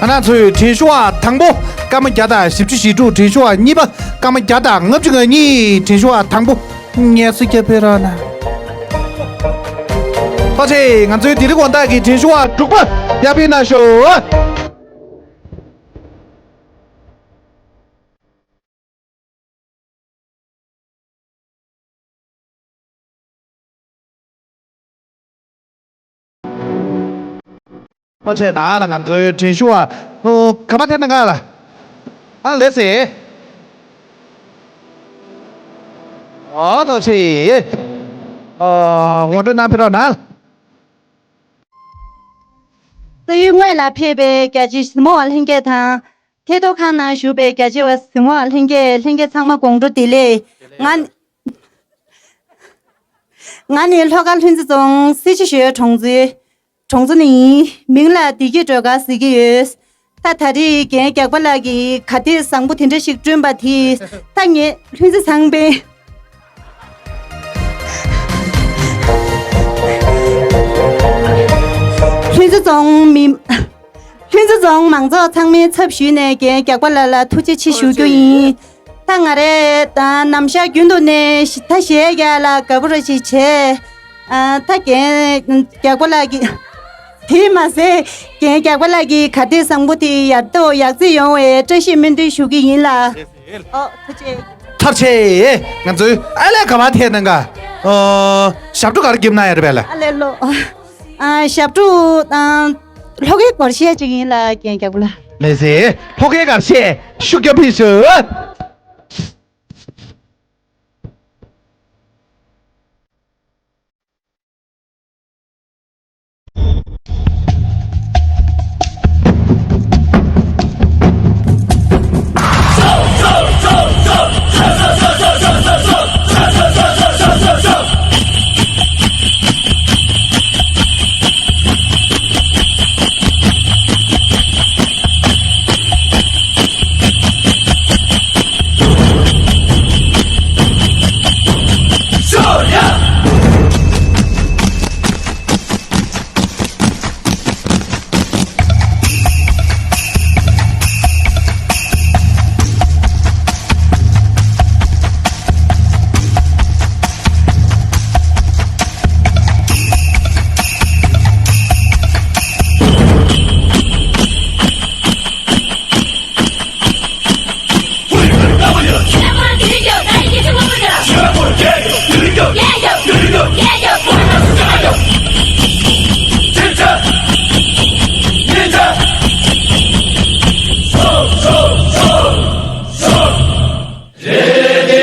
ང་ཚོའི་དྲན་ཤུགས་པ་དང་པོ་སྐར་མ་བརྒྱ་དང་བཞི་བཅུ་ཞེ་དྲུག་དྲན་ཤུགས་པ་གཉིས་པ་སྐར་མ་བརྒྱ་དང་ལྔ་བཅུ་ང་གཉིས་དྲན་ཤུགས་པ་དང་པོ་ངལ་གསོ་རྒྱབ་ཕེབས་རོགས་གནང་། ཐུགས་རྗེ་ཆེ། ང་ཚོའི་དེ་རིང་དགོང་དག་གི་དྲན་ཤུགས་པ་དྲུག་པ་རྒྱབ་ཕེབས་གནང་ཤོག་ཐུགས་རྗེ་ཆེ། ད་ལ་ང་ཚོའི་དྲན་ཤུགས་པ་ཨོ་ག་པར་ཐད་ན་ག་ལ། ཨ་ལེ་སེ། ཨོ་ཐུགས་རྗེ་ཆེ། ཨོ་ངོ་སྤྲོད་གནང་ཕེབས་རོགས་གནང་། ས་ཡུལ་དངོས་ལ་ཕེབས་པའི་རྒྱ་ཆེའི་གཟིགས་མོ་བ་ལྷན་རྒྱས་དང་། ཐད་གཏོང་ཁང་ནང་བཞུགས་པའི་རྒྱ་ཆེ་བ་གཟིགས་མོ་བ་ལྷན་རྒྱས། ལྷན་རྒྱས་ཚང་མ་དགོང་དྲོ་བདེ་ལེགས། ང་ང་ནི་ལྷོ་ཁ་ལྷུན་རྩེ་རྫོང་སེར་བྱེས་ཞོལ་གྲོང་ཚོའི་གྲོང་ཚོ་ནས་ཡིན། མིང་ལ་བདེ་སྐྱིད་སྒྲོལ་དཀར་ཟེར་གྱི་ཡོད། ད་ད་རེས་རྒན་རྒྱགས་པ་ལགས་ཀྱིས་གར་སྟེགས་བཟང་པོ་དེ་འདྲ་ཞིག་བསྐྲུན་པ་དེས་ད་ངས་ལྷུན་རྩེ་ཚང་པའི་ལྷུན་རྩེ་རྫོང་མི། ལྷུན་རྩེ་རྫོང་མང་ཚོགས་ཚང་མའི་ཚབ་ཞུས་ནས་རྒན་རྒྱགས་པ་ལགས་ལ་ཐུགས་རྗེ་ཆེ་ཞུ་རྒྱུ་ཡིན། ད་ང་རས་ད་ནམ་ཞག་རྒྱུན་དུ་ནས་ད་གཞས་རྒྱག་ལ་དགའ་པོ་ར་ཞིག་བྱས། ཨ་ད་རྒན་རྒྱགས་པ་ལགས་ཀྱིས། དེས་མ་ཟད་རྒན་རྒྱགས་པ་ལགས་ཀྱིས་གར་སྟེགས་བཟང་པོ་དེ་ཡར་ཐོན་ཡར་རྩེ་ཡོང་བའི་བཀྲ་ཤིས་སྨོན་འདུན་ཞུ་གི་ཡིན་ལ། ཨོ་ཐུགས་རྗེ་ཆེ། ཐུགས་རྗེ་ཆེ། ང་ཚོའི་ཨ་ལས་ག་པར་ཐད་ན་ག་ཨོ་ཞབས་བྲོ་ག་རེ་རྒྱབ་ན་ཡ་རེད་པས་ལ། ཨ་ལས་ལོ། ཨ་ཞབས་བྲོ་ཨ་ལྷོ་ཁའི་སྒོར་གཞས་ཅིག་ཡིན་ལ་རྒན་རྒྱགས་པ་ལགས། ལགས་སེ། ལྷོ་ཁའི་གར་ཤེས་ཤུགས་རྒྱབ་ཕེབས་ཤོག་ཐུགས་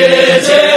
རྗེ་ཆེ།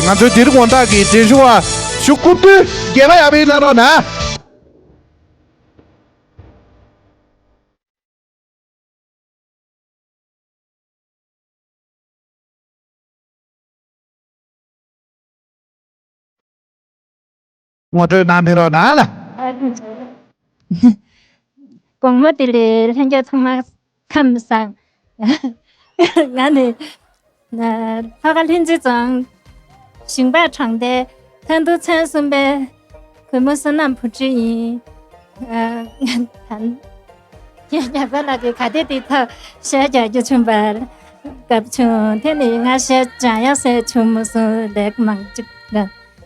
ང་ཚོའི་འདིར་དགོང་དག་གི་འགྲན་ཞུགས་པ་ཞུ་སྐུ་མདུན་རྒྱས་པ་ཡག་པོ་གནང་རོགས་གནང་། ངོ་སྤྲོད་གནང་ཕེབས་རོགས་གནང་ལ། དགོང་མོ་བདེ་ལེགས། ལྷན་རྒྱས་ཚང་མ་ཁམས་བཟང་། ང་ནི་ལྷོ་ཁ་ལྷུན་རྩེ་རྫོང་ཞིང་ལྤགས་གྲོང་རྡལ་ཐང་སྟོང་ཚན་གསུམ་པའི་གུས་མོ་བསོད་ནམས་བུ་ཁྲིད་ཡིན། ད་ ཡང་ཡག་པ་ལགས་ཀྱིས་ག་དེ་དེ་ཐོག་བཤད་རྒྱག་རྒྱུ་བྱུང་བར་དགའ་བྱུང་། དེ་ནི་ང་བཤད་སྦྱང་ཡག་ཟེར་བྱུང་མ་སོང་། ལེགས་མང་གཅིག་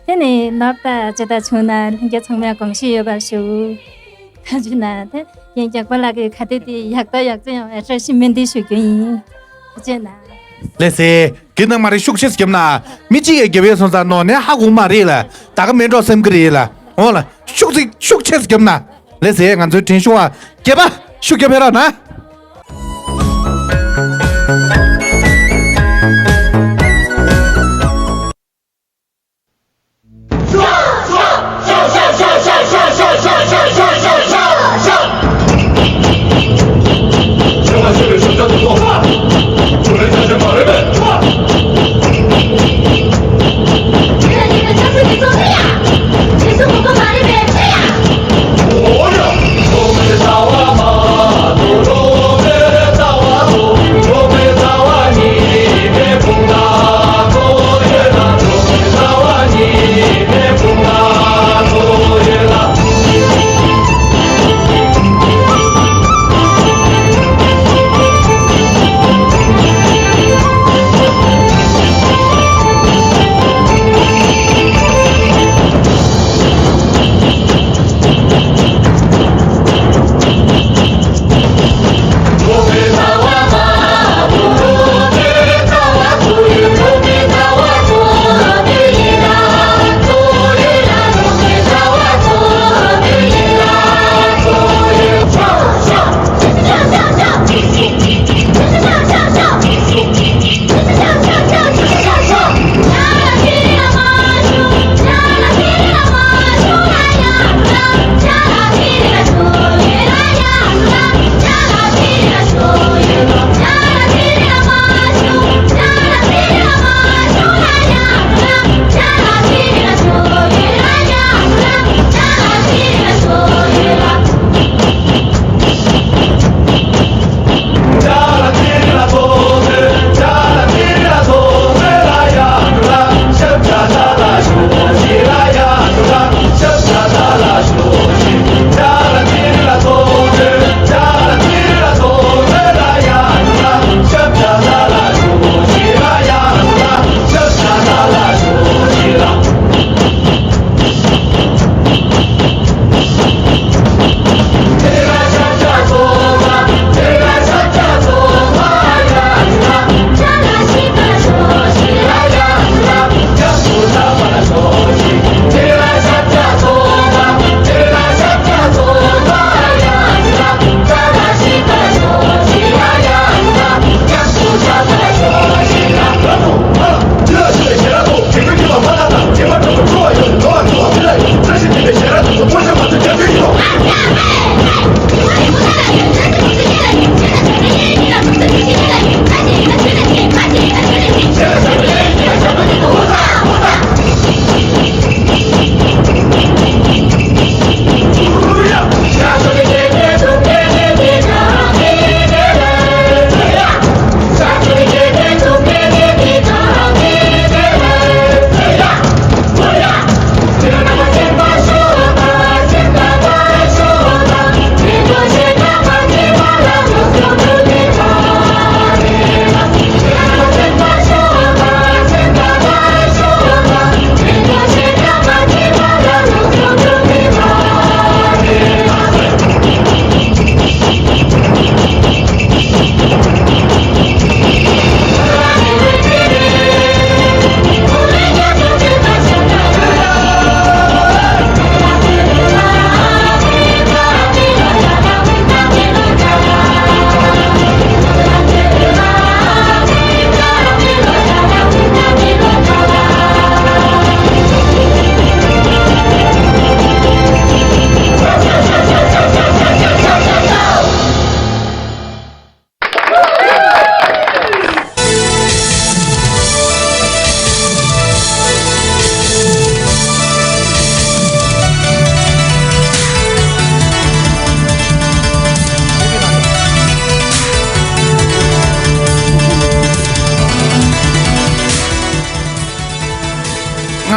དེ་ནི་ནོར་ད་ཇི་ལྟར་བྱུང་ན་ལྷན་རྒྱས་ཚང་མས་དགོངས་ཞིབ་ཡོད་པར་ཞུ། ཐུགས་རྗེ་གནང་། དེ་ཡང་ཡག་པ་ལགས་ཀྱིས་ག་དེ་དེ་ཡག་ཏོ་ཡག་ཙེ་ཡང་བཀྲ་ཤིས་སྨོན་འདུན་ཞུ་རྒྱུ་ཡིན། ཐུགས་རྗེ་གནང་། ལགས་སེ། གི་ནང་མ་རེད། ཤུགས་ཆེ་རྒྱབ་ན། མི་གཅིག་གིས་རྒྱབ་ཡས་སོང་ཙང་ནོར་ནས་ཧ་གོ་མ་རེད་ལ། ད་ག་མེད་འགྲོ་སེམས་ཀྱི་རེད་ལ། འོ་ལ། ཤུགས་ཚིག་ཤུགས་ཆེ་རྒྱབ་ན། ལགས་སེ། ང་ཚོའི་དྲན་ཤུགས་ཨ། རྒྱབ་པ། ཤུགས་རྒྱབ་ཕེ་ར་ན།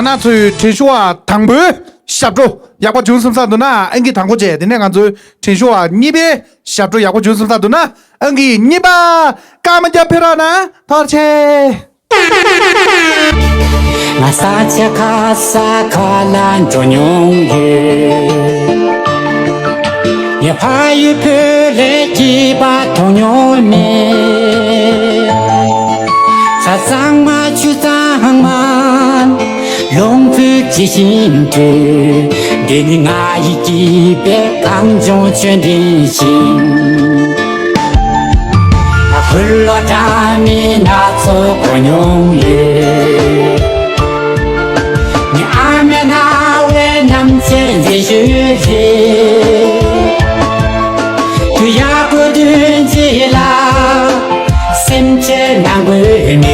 ང་རང་ཚོའི་དྲན་ཤུགས་དང་པོའི་ ཞབས་བྲོ་ཡག་པོ་བྱུང་སོང་བསམ་འདུག་ན་ཨང་ཀི་དང་པོ་བྱས། དེ་ནས་ང་ཚོའི་དྲན་ཤོག་བ་གཉིས་པའི་ཞབས་བྲོ་ཡག་པོ་བྱུང་སོང་བསམ་འདུག་ན་ཨང་ཀི་གཉིས་པ། སྐར་མ་བརྒྱབ་ཕེབས་རོགས་གནང་། ཐུགས་རྗེ་ཆེ། ང་ས་ཆ་ཁ་ས་ཁ་ལ་འགྲོ་མྱོང་ཡོད། ངས་ཕ་ཡུལ་བོད་ལས་སྐྱིད་པ་མཐོང་མྱོང་མེད། ས་གཙང་མ་ཆུ་གཙང་མ། ལུང་བོད་ཇི་བཞིན་སྤྲུལ། འདི་ནི་ང་ཡི་སྐྱིད་པའི་གངས་ལྗོངས་ཆོས་ལྡན་ཞིང་། ཕུ་ལོ་འདྲ་མིན་སྣ་ཚོགས་གོ་མྱོང་ཡོད། ངའི་ཨ་མའི་རྣ་བའི་རྣམ་ཤེས་མཛེས་ཤོས་རེད། དུས་ཡག་པོ་དུས་གཅིག་ལ། སེམས་ཅན་ནང་ཁུལ་ནས།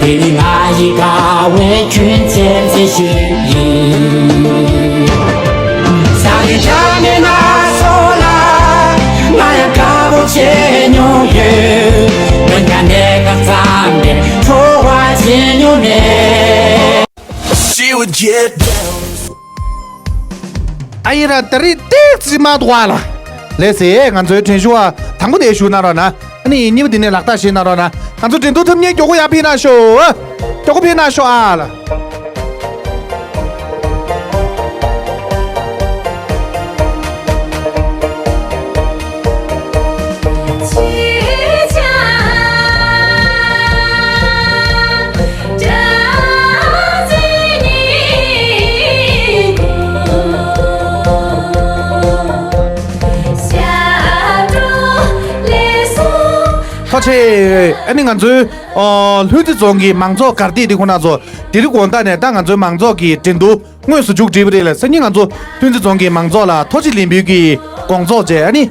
འདི་ནི་ང་ཡི་དགའ་བའི་ཁྱོད་ཚེ་ཚེ་ཞིག་ཡིན། ས་གནས་ཆ་ནས་ན་སོ་ལ། ང་ཡང་དགའ་པོ་བྱེད་མྱོང་ཡོད། འོན་ཀྱང་གནས་སྐབས་ཙམ་ནས་སྤྲོ་བ་བྱེད་མྱོང་མེད། She would get down. ཨ་ཡེ་ར་ད་རེས་ཏིག་ཙི་མ་འདུག་བ་ལ། ལགས་སེ་ང་ཚོའི་དྲན་ཤོག་བ་དང་པོ་དེ་ཞུ་གནང་རོགས་གནང་། ཨ་ནི་གཉིས་པ་དེ་ནས་ལག་རྟགས་བཞེས་གནང་རོགས་གནང་། ང་ཚོ་འགྲན་བསྡུར་ཐུབ་མཁན་མགྱོགས་པོ་ཡར་ཕེབས་གནང་ཤོག་མགྱོགས་པོ་ཕེབས་གནང་ཤོག་ཨ་ལ། ཐུགས་རྗེ་ཆེ། ཨ་ནི་ང་ཚོའི་ཨོ་ལྷུན་རྩེ་རྫོང་གི་མང་ཚོགས་གར་སྟེགས་འདི་ཁོ་ན་ཚོ་དེ་རིང་དགོང་དག་ནས་ད་ང་ཚོའི་མང་ཚོགས་ཀྱི་འགྲན་བསྡུར་དངོས་སུ་མཇུག་བསྒྲིལ་བ་རེད་ལ། སང་ཉིན་ང་ཚོ་ལྷུན་རྩེ་རྫོང་གི་མང་ཚོགས་ལ་ཐུགས་རྗེ་ལེགས་འབུལ་གྱི་དགོངས་རྫོགས་བཅས། ཨ་ནི་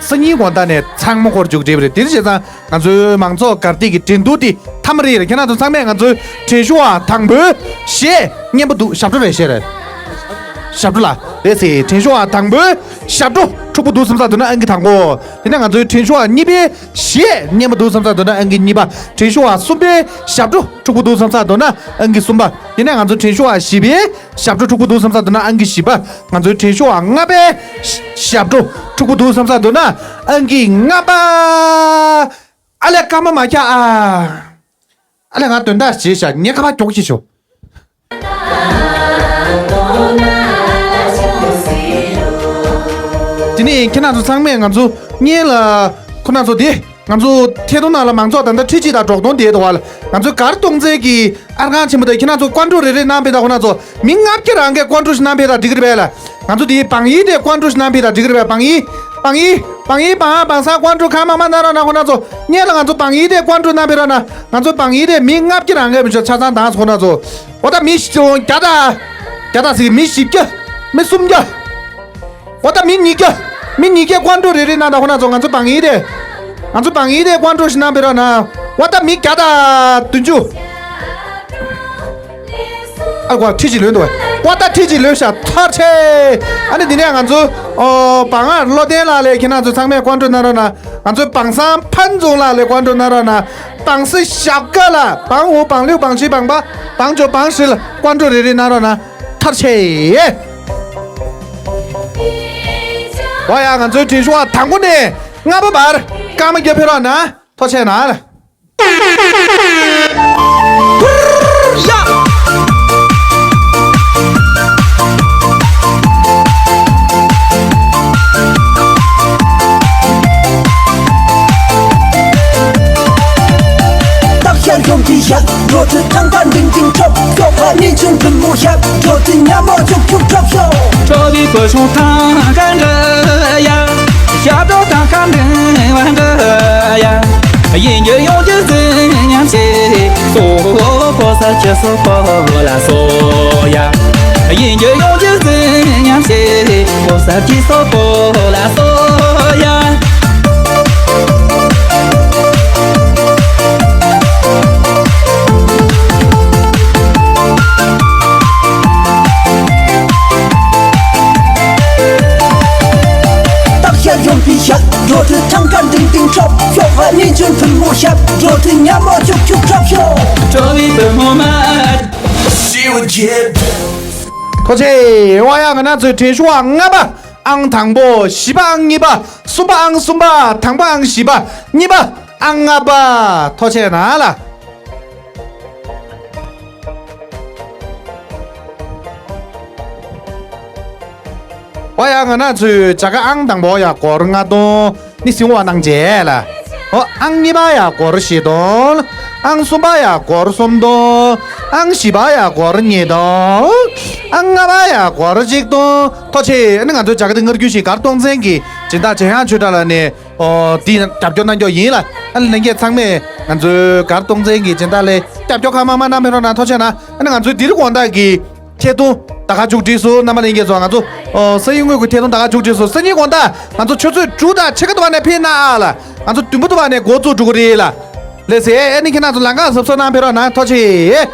སང་ཉིན་དགོང་དག་ནས་ཚང་མ་ཁོར་མཇུག་བསྒྲིལ་བ་རེད། དེ་རིང་བྱས་ཙང་ང་ཚོའི་མང་ཚོགས་གར་སྟེགས་ཀྱི་འགྲན་བསྡུར་འདི་མཐའ་མ་རེད། ཁྱེད་རང་ཚོ་ཚང་མས་ང་ཚོའི་དྲན་ཤོག་བ་དང་པོའི་གཞས་སྙན་པོ་འདུག་ཞབས་བྲོ་རེད། གཞས་རེད། ཞབས་བྲོ་ལ་རེད་ཟེར། དྲན་ཤོག་བ་དང་པོའི་ཞབས་བྲོ་འཁྲུག་པོ་འདུག་བསམ་ས་འདུག་ན་ཨང་ཀི་དང་པོ། དེ་ནས་ང་ཚོའི་དྲན་ཤོག་བ་གཉིས་པའི་གཞས་སྙན་པོ་འདུག་བསམ་ས་འདུག་ན་ཨང་ཀི་གཉིས་པ། དྲན་ཤོག་བ་གསུམ་པའི་ཞབས་བྲོ་འཁྲུག་པོ་འདུག་བསམ་ས་འདུག་ན་ཨང་ཀི་གསུམ་པ། དེ་ནས་ང་ཚོ་དྲན་ཤོག་བ་བཞི་པའི་ཞབས་བྲོ་འཁྲུག་པོ་འདུག་བསམ་ས་འདུག་ན་ཨང་ཀི་བཞི་པ། ང་ཚོའི་དྲན་ཤོག་བ་ལྔ་པའི་ཞབས་བྲོ་འཁྲུག་པོ་འདུག་བསམ་ས་འདུག་ན་ཨང་ཀི་ལྔ་པ། ཨ་ལས་སྐར་མ་མ་འཁྱག་ཨ། ཨ་ལས་ང་དོན་དག་བྱེད་བཞག་ཉེ་ཁ་པ་མགྱོགས་ཤིག་ཤོག་དེ་ནས་ཁྱེད་རང་ཚོ་ཚང་མས་ང་ཚོ་བརྙན་ལ་ཁོ་ན་ཚོ་དེ་ང་ཚོ་ཐད་གཏོང་ནང་ལ་མང་ཚོགས་ད་ལྟ་ཁྲི་གཅིག་དང་དྲུག་སྟོང་བསྡད་འདུག་བ་ལ། ང་ཚོའི་གར་གཏོང་རྩལ་གྱི་ཨར་ཁང་ཆེན་པོ་དང་ཁྱེད་རང་ཚོ་ཀོན་ཀྲོ་རེ་རེ་གནང་ཕེབས་དང་། ཁོ་ན་ཚོ་མི་ལྔ་བརྒྱ་རང་གིས་ཀོན་ཀྲོ་ཞིག་གནང་ཕེབས་དང་འགྲིག་གི་རེད་པས་ལ། ང་ཚོ་དེའི་བང་ཡིག་དེ་ཀོན་ཀྲོ་ཞིག་གནང་ཕེབས་དང་འགྲིག་གི་རེད་པས། བང་ཡིག་བང་ཡིག་བང་ཡིག་བང་ཨ་བང་སང་ཀོན་ཀྲོ་གང་མང་མང་གནང་རོགས་གནང་། ཁོ་ན་ཚོ་བརྙན་ལ་ང་ཚོ་བང་ཡིག་དེ་ཀོན་ཀྲོ་གནང་ཕེབས་རོགས་གནང་། ང་ཚོ་བང་ཡིག་དེ་མི་ལྔ་བརྒྱ་རང་གིས་མི་ཆོག་ཆ་ཚང་དང་། ཁོ་ན་ཚོ་འོ་ད་མི་བཞི་བརྒྱ་དང་བརྒྱ་དང་ཟིག་མི་བཞི་བརྒྱ་མི་སུམ་བརྒྱ། འོ་ད་མི་ཉིས་བརྒྱ། མི་ཉིས་བརྒྱ་ཀོན་ཀྲོ་རེ་རེ་གནང་དང་། ཁོ་ན་ཚོ་ང་ཚོ་བང་ཡིག་དེ། ང་ཚོ་བང་ཡིག་དེ་ཀོན་ཀྲོ་ཞིག་གནང་ཕེབས་རོགས་གནང་། འོ་ད་མི་བརྒྱ་དང་བདུན་ཅུ། ཨ་ཀོ་ཁྲི་གཅིག་ལོན་འདུག་བས། ཀོ་ད་ཁྲི་གཅིག་ལོན་ཤག་ཐུགས་རྗེ་ཆེ། ཨ་ནི་འདི་ནས་ང་ཚོ་ཨོ་བང་ཨར་བློ་ལྡན་ལགས་ལ་ཁྱེད་རང་ཚོ་ཚང་མས་ཀོན་ཀྲོ་གནང་རོགས་གནང་། ང་ཚོའི་བང་སང་ཕན་ཚུན་ལགས་ལ་ཀོན་ཀྲོ་གནང་རོགས་གནང་། བང་སི་ཞབས་དཀར་ལགས། བང་ཨུ་བང་ལིའུ་བང་ཕྱི་བང་པ་བང་ཅོ་བང་ཧྲི་ལ་ཀོན་ཀྲོ་རེ་རེ་གནང་རོགས་གནང་། ཐུགས་རྗེ་ཆེ། འོ་ཡ། ང་ཚོའི་དྲན་ཤོག་བ་དང་པོ་ནས་ལྔ་པ་བར་སྐར་མ་བརྒྱབ་ཕེབས་རོགས་གནང་། ཐུགས་རྗེ་ཆེ་གནང་། སྟག་ཤར་ཡོང་གི་ཡ། འགྲོ་དུས་ཐང་ཀ་འབྲིང་འབྲིང་འཕྲོ། ཤོག་ཁ་ནི་ཆུང་ཆུང་མོ་ཡ། འགྲོ་དུས་ཉ་མོ་ཆུང་ཆུང་འཕྲོ་ཤོག་ཁྲོ་བའི་སྐུ་གཞོང་ཐང་ཀ་འདྲ་ཡ། ཞབས་བྲོ་ཐང་ཀ་འབྲིང་བ་འདྲ་ཡ། ཡིན་རྒྱུ་ཡོང་རྒྱུ་ཟིན་སྙམ་བྱེད། སོ་ཕོ་ས་ཁྱི་སོ་ཕོ་ལ་སོ་ཡ། ཡིན་རྒྱུ་ཡོང་རྒྱུ་ཟིན་སྙམ་བྱེད། ཕོ་ས་ཁྱི་སོ་ཕོ་ལ་སོ་ཡ། སྟག་ཤར་ཡོང་པའི་ཞབས། འགྲོ་དུས་ཐང་ཀ་འབྲིང་འབྲིང་འཕྲོ། ཤོག་ཁ་ནི་ཆུང་ཆུང་མོ་ཡ། འགྲོ་དུས་ཉ་མོ་ཆུང་ཆུང་འཕྲོ་ཤོག་ཁྲོ་བའི་བུ་མོ་མ། She would get down. ཐུགས་རྗེ་ཆེ། ཨོ་ཡ། ང་རང་ཚོའི་དྲན་ཤོག་ཨང་ལྔ་པ། ཨང་དང་པོ། བཞི་པ་ཨང་གཉིས་པ། གསུམ་པ་ཨང་གསུམ་པ། དང་པོ་ཨང་བཞི་པ། གཉིས་པ་ཨང་ལྔ་པ། ཐུགས་རྗེ་ཆེ་གནང་ལ། ཨོ་ཡ། ང་རང་ཚོའི་བྱ་དགའ་ཨང་དང་པོ་ཡ་སྒོར་ལྔ་སྟོང་ནི་ཟིན་བ་གནང་རྗེས་ལ། ཨོ། ཨང་གཉིས་པ་ཡ་སྒོར་བཞི་སྟོང་། ཨང་གསུམ་པ་ཡ་སྒོར་སུམ་སྟོང་། ཨང་བཞི་པ་ཡ་སྒོར་ཉིས་སྟོང་། ཨང་ལྔ་པ་ཡ་སྒོར་གཅིག་སྟོང་། ཐུགས་རྗེ་ཆེ། ཨ་ནི་ང་ཚོའི་བྱ་དགའ་དེ་སྔར་རྒྱུན་བཞིན་སྒར་སྟོང་བཙན་གྱི་སྦྱིན་བདག་འཇམ་དབྱངས་ཆོས་གྲགས་ལགས་ནས། ཨོ། དེ་རྒྱབ་སྐྱོར་གནང་རྒྱུ་ཡིན་ལ། ཨ་ནི་ལྷན་རྒྱས་ཚང་མས་ང་ཚོའི་སྒར་སྟོང་བཙན་གྱི་སྦྱིན་བདག་ལ་རྒྱབ་སྐྱོར་གང་མང་མང་གནང་ཕེབས་རོགས་གནང་། ཐུགས་རྗེ་ཆེ་གནང་། ཨ་ནི་ང་ཚོའི་འདིར་དགོང་དག་གི་ཐད་གཏོང་ད་ག་མཇུག་སྒྲིལ་སོང་། རྣམ་པ་ལྷན་རྒྱས་ཚོ། ང་ཚོ་ཨོ་སང་ཉིན་དངོས་ཀྱི་ཐད་གཏོང་ད་ག་མཇུག་སྒྲིལ་སོང་། སང་ཉིན་དགོང་དག་ང་ཚོ་ཆུ་ཚོད་དྲུག་དང་ཕྱེད་ཀ་དུ་བ་ནས་ཕེབས་གནང་ཨ་ལ། ང་ཚོ་བདུན་པ་དུ་བ་ནས་འགོ་བཙུགས་འགྲོ་གི་རེད་ལ། ལགས་སེ། ཨ་ནི་ཁྱེད་རང་ཚོ་ལམ་ཁ་གཟབ་གཟབ་གནང་ཕེབས་རོགས་གནང་། ཐུགས་རྗེ་ཆེ།